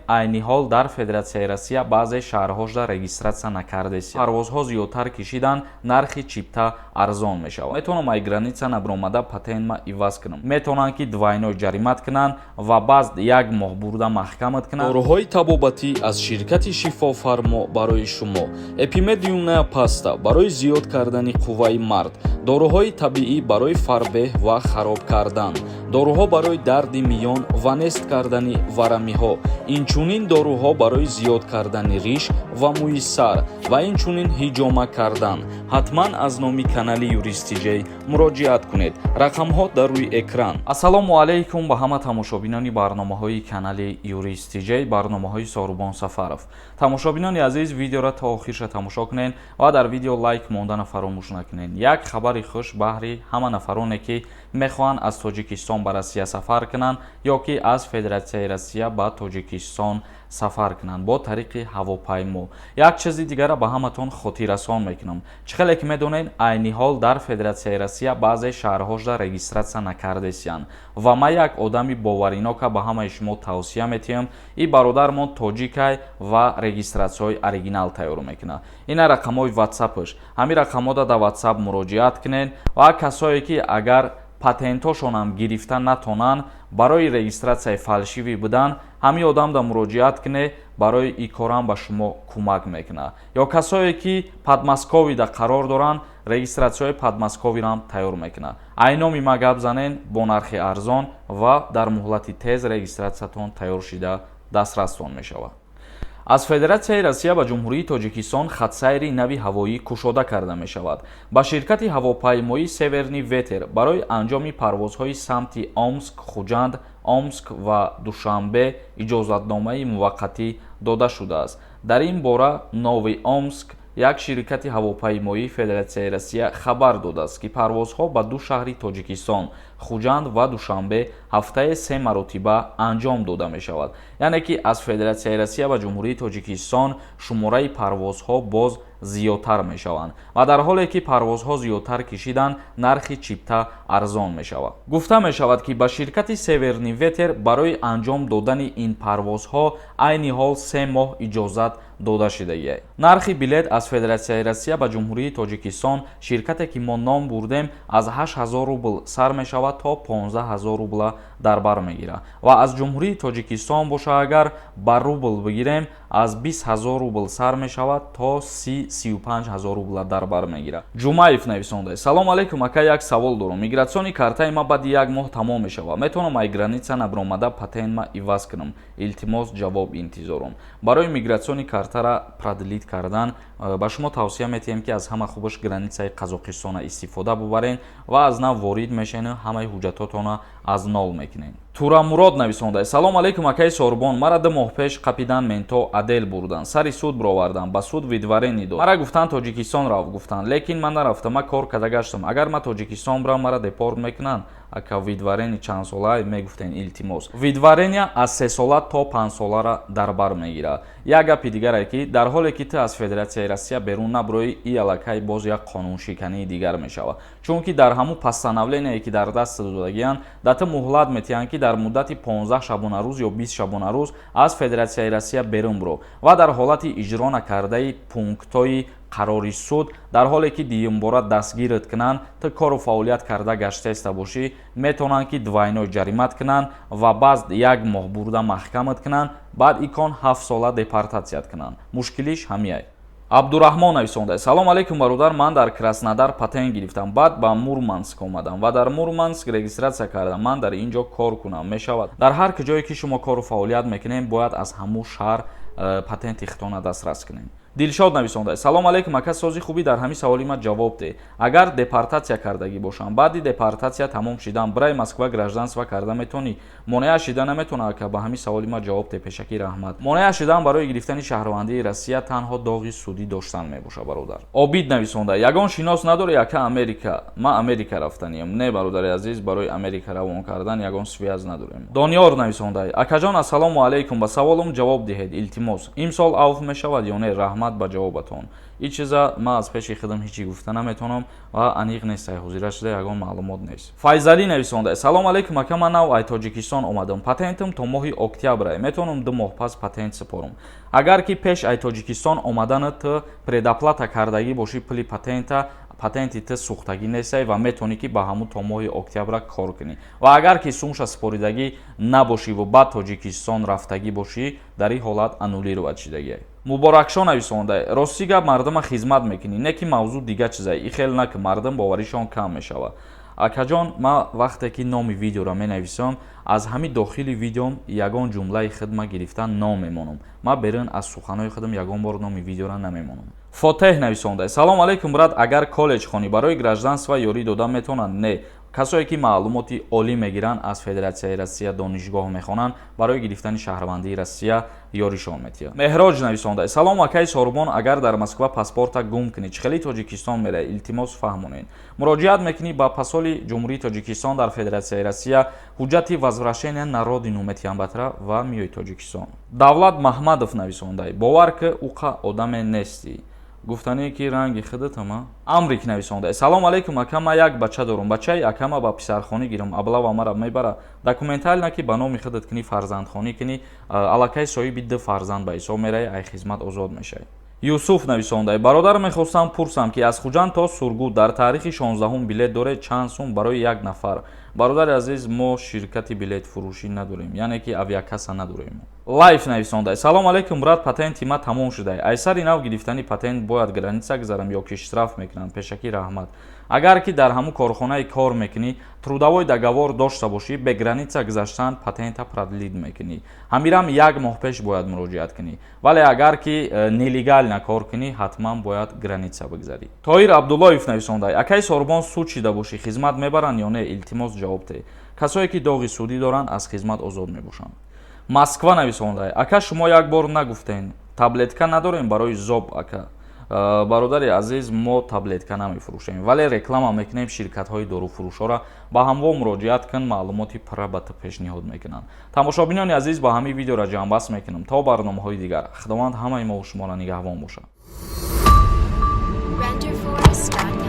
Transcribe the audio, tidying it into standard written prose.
Айни ҳол дар Федератсияи Россия баъзе шаҳрҳошда регистрация накардест. Парвозҳо зиёдтар кишиданд, нархи чипта арзон мешавад. Метавонам ай граница набиромада патентма иваз кунам? Метавонанд, ки двойной ҷаримат кунанд ва баъд як моҳ бурда маҳкамат кунанд. Доруҳои табобатӣ аз ширкати «Шифофармо» барои шумо: эпимедиумная паста барои зиёд кардани қувваи мард, доруҳои табиӣ барои фарбеҳ ва хароб кардан, доруҳо барои дарди миён ва нест кардани варамиҳо, инчунин доруҳо барои зиёд кардани риш ва мӯи сар ва инчунин ҳиҷома кардан. Ҳатман аз номи канали Юристиҷей муроҷиат кунед. Рақамҳо дар рӯи экран. Ассалому алайкум ба ҳама тамошобинони барномаҳои канали Юристиҷей, барномаҳои Сорубон Сафаров. Тамошобинони азиз, видеоро то охирша тамошо кунед ва дар видео лайк мондана фаромӯш накунед. Як хабари хуш баҳри ҳама нафароне, ки мехоҳанд аз Тоҷикистон ба Россия сафар кунанд ё ки аз Федератсияи Россия ба Тоҷикистон сафар кунанд бо тариқи ҳавопаймо. Як чизи дигара ба ҳаматон хотиррасон мекунам. Чӣ хеле ки медонед, айни ҳол дар Федератсияи Россия баъзе шаҳрҳошда регистрация накардесиянд ва ман як одами боваринока ба ҳамаи шумо тавсия метиҳам. И бародармон тоҷикай ва регистратсияҳои оригинал тайёр мекунад. Ина рақамҳои ватсапш. Ҳамин рақамҳода дар Ватсап муроҷиат кунед ва касое, ки агар патентҳошонам гирифта натонанд, барои регистратсияи фальшивый будан, ҳамин одамда муроҷиат кунед, барои ин корам ба шумо кӯмак мекунад. Ё касое, ки Подмосковьеда қарор доранд, регистратсияҳои Подмосковьеам тайёр мекунад. Айноми ма гап занен, бо нархи арзон ва дар муҳлати тез регистратсиятон тайёр шида дастрастон мешавад. Аз Федератсияи Россия ба Ҷумҳурии Тоҷикистон хатсайри нави ҳавоӣ кушода карда мешавад. Ба ширкати ҳавопаймоӣ «Северный ветер» барои анҷоми парвозҳои самти Омск, Хуҷанд, Омск ва Душанбе иҷозатномаи муваққатӣ дода шудааст. Дар ин бора «Новый Омск», як ширкати ҳавопаймоии Федератсияи Россия, хабар додааст, ки парвозҳо ба ду шаҳри Тоҷикистон, Хуҷанд ва Душанбе, ҳафтае се маротиба анҷом дода мешавад. Яъне ки аз Федератсияи Россия ба Ҷумҳурии Тоҷикистон шумораи парвозҳо боз зиёдтар мешаванд ва дар ҳоле ки парвозҳо зиёдтар кишиданд, нархи чипта арзон мешавад. Гуфта мешавад, ки ба ширкати «Северный ветер» барои анҷом додани ин парвозҳо айни ҳол 3 моҳ иҷозат дода шудагист. Нархи билет аз Федератсияи Россия ба Ҷумҳурии Тоҷикистон, ширкате ки мо ном бурдем, аз 8000 рубл сар мешавад, то 15 000 рубла дар бар мегирад ва аз Ҷумҳурии Тоҷикистон боша, агар ба рубл бигирем, аз 20 000 рубл сар мешавад, то 30 35 000 рубла дар бар мегирад. Ҷумаев нависонда: «Салом алейкум, ака, як савол дорам. Миграционный картаи ма баъди як моҳ тамом мешавад. Метавонам ай граница набиромада патентма иваз кунам? Илтимос, ҷавоб интизорам». Барои миграционный картара продлить кардан ба шумо тавсия метиҳем, ки аз ҳама хубаш границаи Қазоқистона истифода бубарен ва аз нав ворид мешавен, ҳамаи ҳуҷҷатотона аз нол мекунед. Турамурод нависонда: «Салом алейкум, акаи Сорбон. Мара 2 моҳ пеш қапидан, менто отдел бурдан, сари суд бировардан, ба суд выдворение дод. Мара гуфтанд, Тоҷикистон рав гуфтанд, лекин ман нарафтам, ман кор карда гаштам. Агар ман Тоҷикистон бирам, мара депорт мекунанд? Ака, выдворение чанд сола мегуфтен, илтимос». Выдворение аз 3 сола то 5 солара дар бар мегирад. Як гапи дигаре, ки дар ҳоле ки ту аз Федератсияи Россия берун набуроӣ, и аллакай боз як қонуншикании дигар мешавад, чунки дар ҳамун постановление, ки дар даст додагиянд, да ту муҳлат метиҳанд, ки дар муддати 15 шабонарӯз ё 20 шабонарӯз аз Федератсияи Россия берун биро ва дар ҳолати иҷро накардаи пунктҳои қарори суд, дар ҳоле ки дуюмбора дастгират кунанд, ту кору фаъолият карда гаштаиста бошӣ, метавонанд, ки двойной ҷаримат кунанд ва баъд як моҳ бурда маҳкамат кунанд, баъд икон 7 сола депортатсият кунанд. Мушкилиш ҳамияй. Абдураҳмон нависонда: «Салом алейкум, бародар. Ман дар Краснодар патент гирифтам, баъд ба Мурманск омадам ва дар Мурманск регистратсия кардам. Ман дар ин ҷо кор кунам, мешавад?» Дар ҳар ҷое ки шумо кору фаъолият мекунем, бояд аз ҳамун шаҳр патенти худтона дастрас кунем. Дилшод нависонда: «Салом алейкум, ака, сози хубӣ? Дар ҳамин саволи ман ҷавоб деҳ. Агар депортатсия кардагӣ бошам, баъди депортатсия тамом шидан бирай Москва гражданство карда метавонӣ? Монеа шида наметавона? Ака, ба ҳамин саволи ман ҷавоб деҳ, пешакӣ раҳмат». Монеа шидан барои гирифтани шаҳрвандии Россия танҳо доғи судӣ доштан мебошад, бародар. Обид нависонда: «Ягон шинос надорӣ, ака, Америка? Ман Америка рафтаниям». Не, бародари азиз, барои Америка равон кардан ягон связь надорем. Дониёр нависонда: «Акаҷон, ассалому алайкум, ба саволум ҷавоб диҳед, илтимос. Имсол авф мешавад ё не? Раҳмат». Раҳмат ба ҷавобатон. Ин чиза ман аз пеши худам ҳечи гуфта наметавонам ва аниқ нест, ҳозира шуда ягон маълумот нест. Файзалӣ нависонда: «Салом алейкум, ака, ман нав ай Тоҷикистон омадам, патентам то моҳи октябра, метавонам 2 моҳ пас патент супорам?» Агар ки пеш ай Тоҷикистон омаданат предоплата кардагӣ бошӣ пули патента, патенти ту сӯхтагӣ нестай ва метавонӣ, ки ба ҳамун то моҳи октябра кор кунӣ. Ва агар ки сумша супоридагӣ набошиву баъд Тоҷикистон рафтагӣ бошӣ, дар ин ҳолат аннулировать шидагиай. Муборакшо нависонда: «Ростӣ гап, мардума хизмат мекунӣ, не ки мавзӯъ дига чизай, и хел на ки мардум боваришон кам мешавад». Акаҷон, ман вақте ки номи видеоро менависам, аз ҳамин дохили видеом ягон ҷумлаи худма гирифта ном мемонам. Ман берун аз суханҳои худам ягон бор номи видеоро намемонам. Фотеҳ нависонда: «Салом алейкум, брат, агар коллеҷ хонӣ, барои гражданство ёрӣ дода метавонанд?» Не, касое ки маълумоти олӣ мегиранд, аз Федератсияи Россия донишгоҳ мехонанд, барои гирифтани шаҳрвандии Россия ёришон метиҳад. Меҳроҷ нависонда: «Салом, акаи Сорубон, агар дар Москва паспорта гум кунӣ, чӣ хели Тоҷикистон меравӣ? Илтимос, фаҳмонед». Муроҷиат мекунӣ ба посоли Ҷумҳурии Тоҷикистон дар Федератсияи Россия, ҳуҷҷати возвращения на родину метиҳанд ба тара ва меои Тоҷикистон. Давлат Маҳмадов нависонда: «Бовар ки, уқа одаме нестӣ». Гуфтане ки ранги худатама. Амрик нависонда: «Салом алейкум, ака, ман як бача дорум, бачаи акама ба писархонӣ гирам, аблава мара мебара?» Документально ки ба номи худат кунӣ, фарзандхонӣ кунӣ, аллакай соҳиби ду фарзанд ба ҳисоб меравӣ, ай хизмат озод мешавӣ. Юсуф нависонда: «Бародар, мехостам пурсам, ки аз Хуҷанд то Сургут дар таърихи 16-ум билет доред, чанд сум барои як нафар?» Бародари азиз, мо ширкати билетфурӯшӣ надорем, яъне ки авиакасса надорем. Лайф нависонда: «Салом алейкум, брат, патенти ма тамом шуда, ай сари нав гирифтани патент бояд граница гузарам ё ки штраф мекунанд? Пешакӣ раҳмат». Агар ки дар ҳамун корхонае кор мекунӣ, трудовой договор дошта бошӣ, бе граница гузаштан патента продлить мекунӣ. Ҳамирам як моҳ пеш бояд муроҷиат кунӣ. Вале агар ки нелегально кор кунӣ, ҳатман бояд граница бигзарӣ. Тоҳир Абдуллоев нависонда: «Акаи Сорбон, суд шида бошӣ, хизмат мебаранд ё не? Илтимос, ҷавоб деҳ». Касое ки доғи судӣ доранд, аз хизмат озод мебошанд. Москва нависонда: «Ака, шумо як бор нагуфтен, таблетка надорем барои зоб, ака?» Бародари азиз, мо таблетка намефурӯшем, вале реклама мекунем ширкатҳои доруфурӯшҳоро. Ба ҳамво муроҷиат кун, маълумоти пурра ба ту пешниҳод мекунанд. Тамошобинони азиз, ба ҳамин видеоро ҷамъбаст мекунам. То барномаҳои дигар Худованд ҳамаи мову шуморо нигаҳбон бошад. Renderforest.ai.